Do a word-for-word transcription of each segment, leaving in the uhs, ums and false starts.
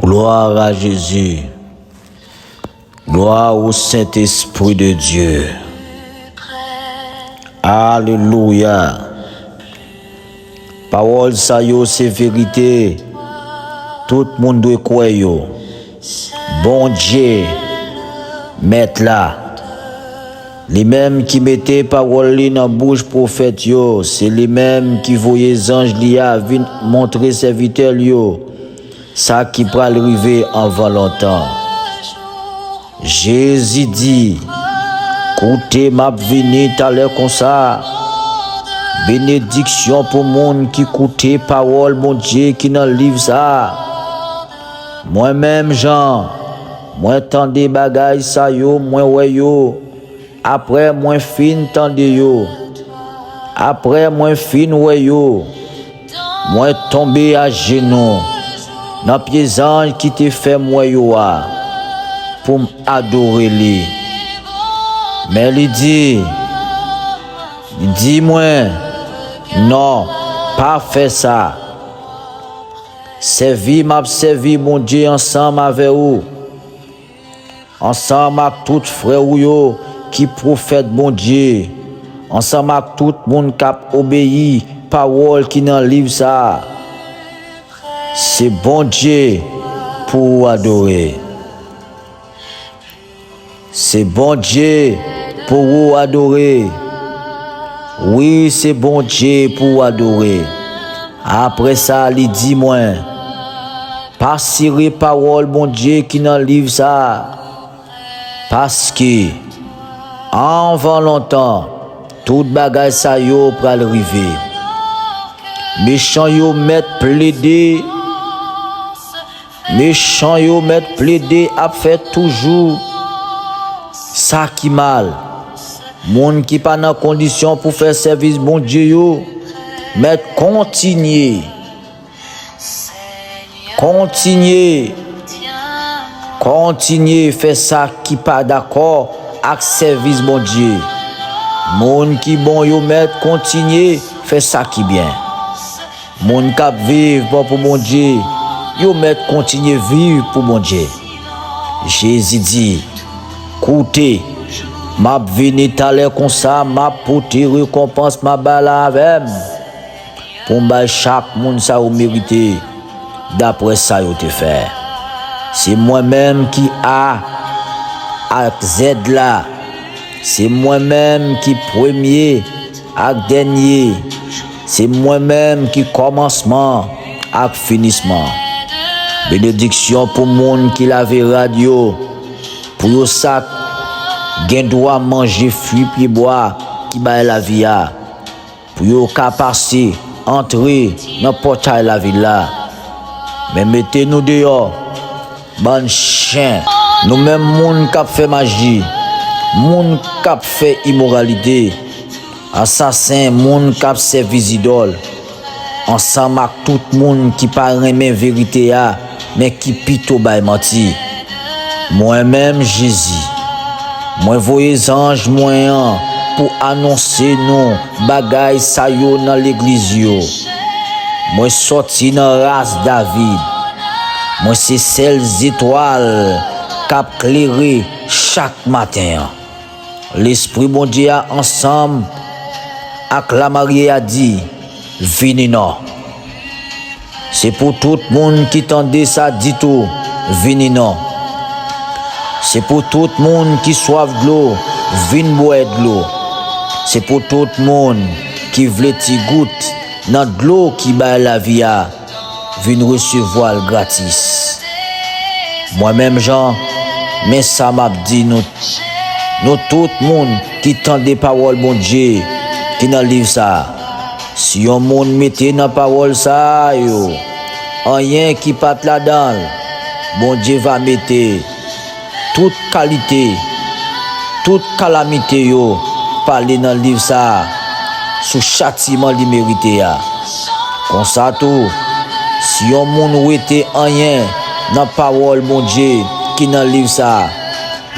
Gloire à Jésus. Gloire au Saint-Esprit de Dieu. Alelouya. Pawòl sa yo se verite. Tout moun dwe kwè yo. Bondye, Mèt la, li menm ki mete pawòl li nan bouch pwofèt yo, se li menm ki voye zanj li a vin montre sèvitè l yo sa ki pral rive anvan lontan. Jezi di, koute, m ap vini talè konsa. Benediksyon pou moun ki koute pawòl Bondye ki nan liv sa a. Mwen menm, Jan, mwen tande bagay sa yo, mwen wè yo, apre mwen fin tande yo, apre mwen fin wè yo, mwen tonbe ajenou nan pye zanj ki te fè m wè yo a, pou m adore li. Men li di, li di mwen, non, pa fè sa. Sèvi m ap sèvi Bondye ansanm avè ou, ansanm ak tout frè ou yo ki pwofèt Bondye, ansanm ak tout moun k ap obeyi pawòl ki nan liv sa a. Se Bondye pou ou adore. Se Bondye pou ou adore. Wi, se Bondye pou ou adore. Apre sa, li di mwen, pa sere pawòl Bondye ki nan liv sa a, paske anvan lontan, tout bagay sa yo pral rive. Mechan yo mèt plede Mechan yo mèt plede ap fè toujou sa ki mal. Moun ki pa nan kondisyon pou fè sèvis Bondye yo mèt kontinye, kontinye, kontinye fè sa ki pa dakò ak sèvis Bondye. Moun ki bon yo mèt kontinye fè sa ki byen. Moun k ap viv bon pou Bondye, yo mèt kontinye viv pou Bondye. Jezi di, koute, m ap vini talè konsa, m ap pote rekonpans m ap bay la avè m, pou m bay chak moun sa yo merite, dapre sa yo te fè. Se mwen menm ki A ak Z la. Se mwen menm ki premye ak dènye. Se mwen menm ki kòmansman ak finisman. Benediksyon pou moun ki lave rad yo, pou yo sa gen dwa manje fwi pyebwa ki bay lavi a, pou yo ka pase antre nan pòtay lavil la. Men mete nou deyò, bann chen. Nou menm moun k ap fè maji, moun k ap fè imoralite, ansasen, moun k ap sèvi zidòl, ansanm ak tout moun ki pa renmen verite a, men ki pito bay manti. Mwen menm, Jezi, mwen voye zanj mwen an pou anonse nou bagay sa yo nan legliz yo. Mwen sòti nan ras David. Mwen se sèl zetwal k ap klere chak maten an. Lespri Bondye a ansanm ak lamarye a di, vini non. Se pou tout moun ki tande sa di tou, vini non. Se pou tout moun ki swaf dlo, vin bwè dlo. Se pou tout moun ki vle ti gout nan dlo ki bay lavi a, vin resevwa l gratis. Mwen menm, Jan, men sa m ap di nou, nou tout moun ki tande pawòl Bondye ki nan liv sa a. Si yon moun mete nan pawòl sa a yo anyen ki pa t ladan l, Bondye va mete tout kalite, tout kalamite yo pale nan liv sa a sou chatiman li merite a. Konsa tou, si yon moun wete anyen nan pawòl Bondye ki nan liv sa a,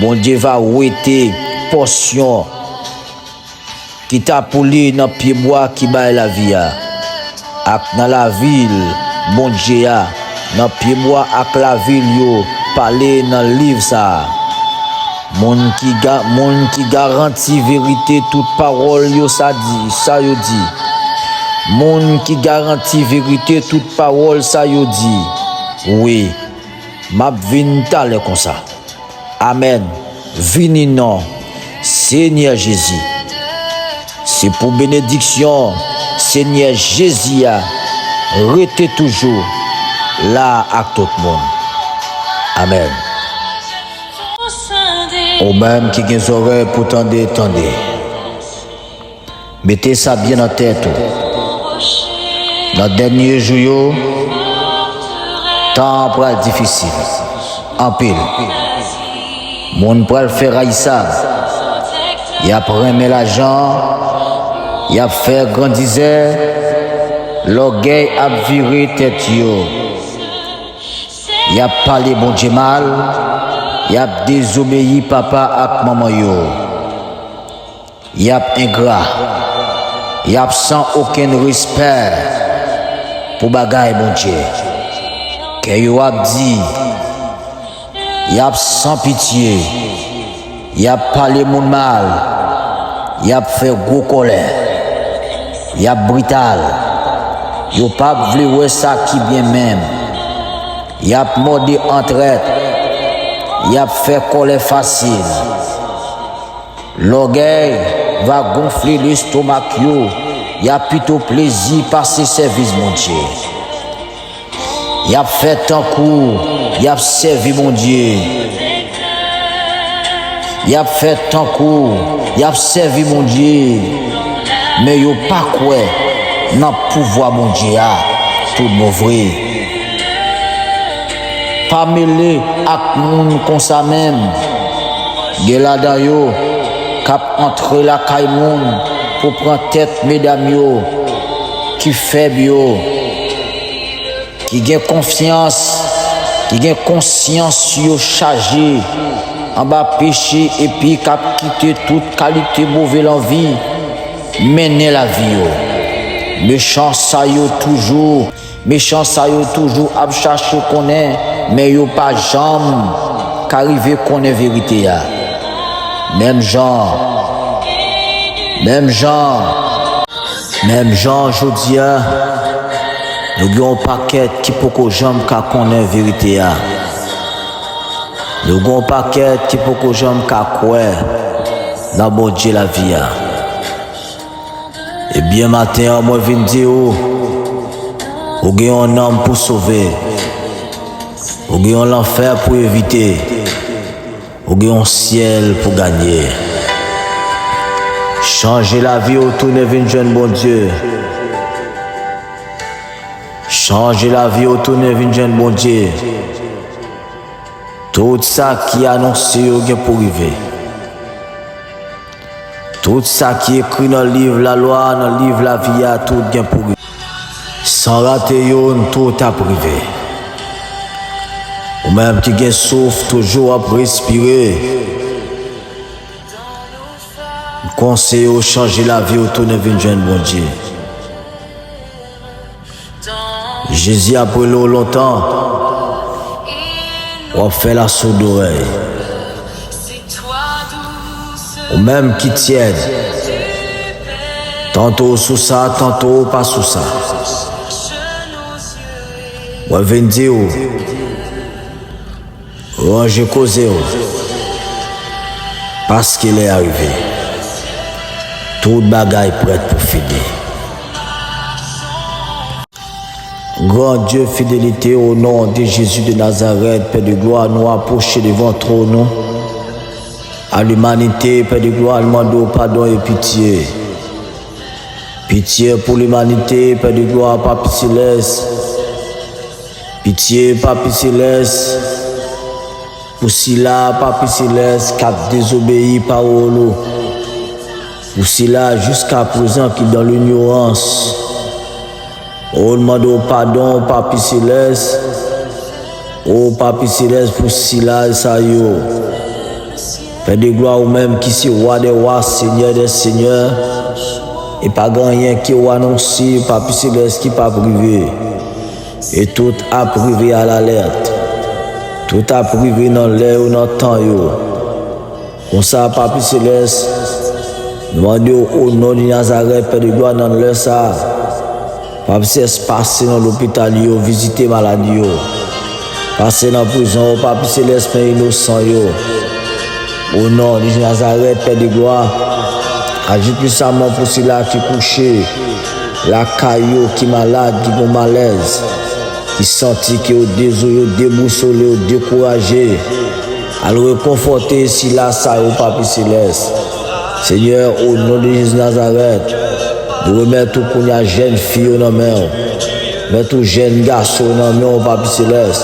Bondye va wete pòsyon ki ta pou li nan pyebwa ki bay lavi a, ak nan lavil Bondye a, nan pyebwa ak lavil yo pale nan liv sa a. Moun ki ga, moun ki garanti verite tout pawòl yo sa di, sa yo di. Moun ki garanti verite tout pawòl sa yo di. Wi, m ap vin talè konsa. Amèn. Vini non Senyè Jezi. Se pou benediksyon Senyè Jezi a rete toujou la ak tout moun. Amèn. Ou menm ki gen zòrèy pou tande, tande. Mete sa byen nan tèt ou. Nan dènye jou yo, tan an pral difisil anpil. Moun pral fè rayisab. Y ap renmen lajan. Y ap fè grandizè. Lògèy ap vire tèt yo. Y ap pale Bondye mal. Y ap dezobeyi papa ak manman yo. Y ap engra. Y ap san okenn respè pou bagay Bondye. Kè yo ap di, y ap san pitye. Y ap pale moun mal. Y ap fè gwo kòlè. Y ap brital. Yo p ap vle wè sa ki byen menm. Y ap mòde antrèt. Y ap fè kòlè fasil. Lògèy va gonfle lestomak yo, y ap pito plezi pase sèvis Bondye. Y ap fè tankou y ap sèvi Bondye. Y ap fè tankou y ap sèvi Bondye, men yo pa kwè nan pouvwa Bondye a toutbonvre. Pa mele ak moun konsa menm. Gen ladan yo k ap antre lakay moun pou pran tèt medam yo ki fèb yo, ki gen konfyans, ki gen konsyans yo chaje anba peche epi k ap kite tout kalite move lanvi mennen lavi yo. Mechan sa yo toujou Mechan sa yo toujou ap chache konnen, men yo pa janm ka rive konnen verite a. Menm jan, menm jan, menm jan jodi a, nou gen yon pakèt ki poko janm ka konnen verite a. Nou gen yon pakèt ki poko janm ka kwè nan Bondye lavi a. Ebyen, maten an, mwen vin di w, ou gen yon nanm pou sove. Ou gen yon lanfè pou evite. Ou gen yon syèl pou ganye. Chanje lavi w, tounen vin jwenn Bondye. Chanje lavi w, tounen vin jwenn Bondye. Tout sa ki anonse yo gen pou rive. Tout sa ki ekri nan liv lalwa, nan liv lavi a, tout gen pou rive. San rate youn, tout ap rive. Ou menm ki gen souf, toujou ap respire. M konseye w chanje lavi w, tounen vin jwenn Bondye. Jezi ap rele w lontan. W ap fè l a soudorèy. Ou menm ki tyèd. Tanto w sou sa, tanto w pa sou sa. Mwen vin di w. Ranje koze w, paske lè a rive. Tout bagay prèt pou fini. Gran Dye fidelite, o non de Jezi de Nazarèt, Pè de glwa, nou apwoche devan twòn ou. A limanite, Pè de glwa, nou mande w padon e pitye. Pitye pou limanite, Pè de glwa, Papi Selès. Pitye, Papi Selès, pou sila, Papi Selès, k ap dezobeyi pawòl ou, pou sila, jiskaprezan, ki dan linyorans. O, n mande w padon, Papi Selès. O, Papi Selès, pou sila sa yo. Pè de glwa, ou menm ki se Wa dè wa, Senyè dè senyè, e pa gen anyen ke w anonse, Papi Selès, ki p ap rive. E tout ap rive a lalèt. Tout ap rive nan lè yo, nan tan yo. Konsa, Papi Selès, nou mande w, o non de Nazarèt, Pè de glwa, nan lè sa a, Papi Selès, pase nan lopital yo, vizite malad yo. Pase nan prizon yo, Papi Selès, men inosan yo. O non de Nazarèt, Pè de glwa, aji pisaman pou sila ki kouche lakay yo, ki malad, ki gon malèz, ki santi ke yo dezo, yo debousole, yo dekouraje. Al rekonfòte sila sa yo, Papi Selès. Senyè, o non de Jezi Nazarèt, nou remèt ou kounye a jèn fi yo nan men w. Remèt ou jèn gason yo nan men w, Papi Selès.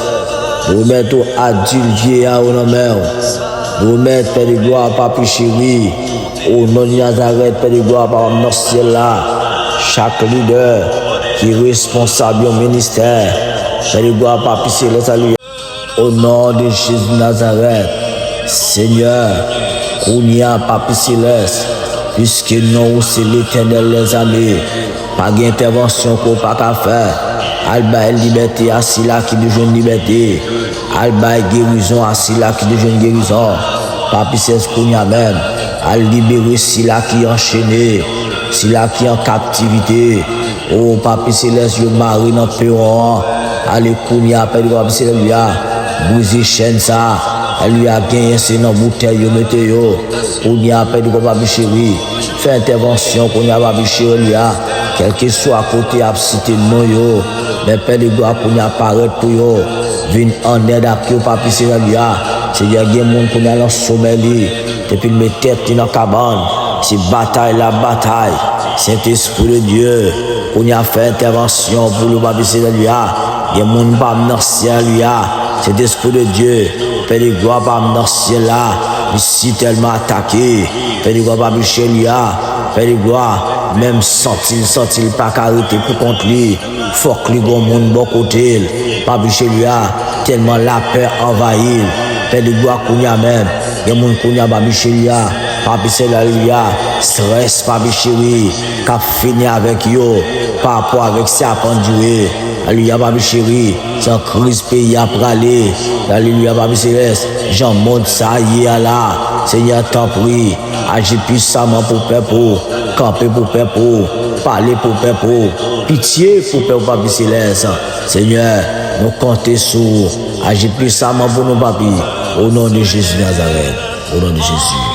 Nou remèt ou adilt, vyeya yo nan men w. Nou remèt, Pè de glwa, Papi cheri, o non de Nazarèt, Pè de glwa, Papa m nan syèl la, chak lidè ki responsab yon ministè, Pè de glwa, Papi Selès, alelouya. O non de Jezi Nazarèt, Senyè, kounye a, Papi Selès, piske non ou se Letènèl dèzame, pa gen entèvansyon ke w pa ka fè. Al bay libète a sila ki dwe jwenn libète. Al bay gerizon a sila ki dwe jwenn gerizon. Papi Selès, kounye a menm, al libere sila ki anchene, sila ki an kaptivite. O Papi Selès, yo mare nan pewon an. Ale kounye a, Pè de glwa, Papi Selès, alelouya. Brize chèn sa a. Alelouya, genyen se nan boutèy yo mete yo. Kounye a, Pè de glwa, Papi cheri, fè entèvansyon kounye a, Papi cheri, alelouya. Kèlkeswa kote y ap site non yo, men Pè de glwa, kounye a, parèt pou yo. Vin an èd ak yo, Papi Selès, alelouya. Senyè, gen moun kounye a nan somèy li, depi l met tèt li nan kabann, se batay l ap batay. Sentespri de Dye, kounye a, fè entèvansyon pou li, Papi Selès, alelouya. Gen moun pa m nan syèl, alelouya. Sentespri de Dye, Pè de glwa pa m nan syèl la, li sitèlman atake. Pè de glwa, Papi cheri, alelouya. Pè de glwa, menm santi l, santi l pa ka rete pou kont li. Fòk li gon moun bò kote l. Papi cheri, alelouya, tèlman lapè anvayi l. Pè de glwa, kounye a menm, gen moun kounye a, Papi cheri, alelouya. Papi Selès, alelouya, strès, Papi cheri, k ap fini avèk yo, pa rapò avèk sèpan dure. Alelouya, Papi cheri, jan kriz peyi a prale. Alelouya, Papi Selès, jan mond sa ye a la. Senyè, tanpri, aji pisaman pou pèp ou, kanpe pou pèp ou, pale pou pèp ou, pitye pou pèp ou, Papi Selès. Senyè, nou konte sou ou, aji pisaman pou nou, Papi, o non de Jezi Nazarèt, o non de Jezi.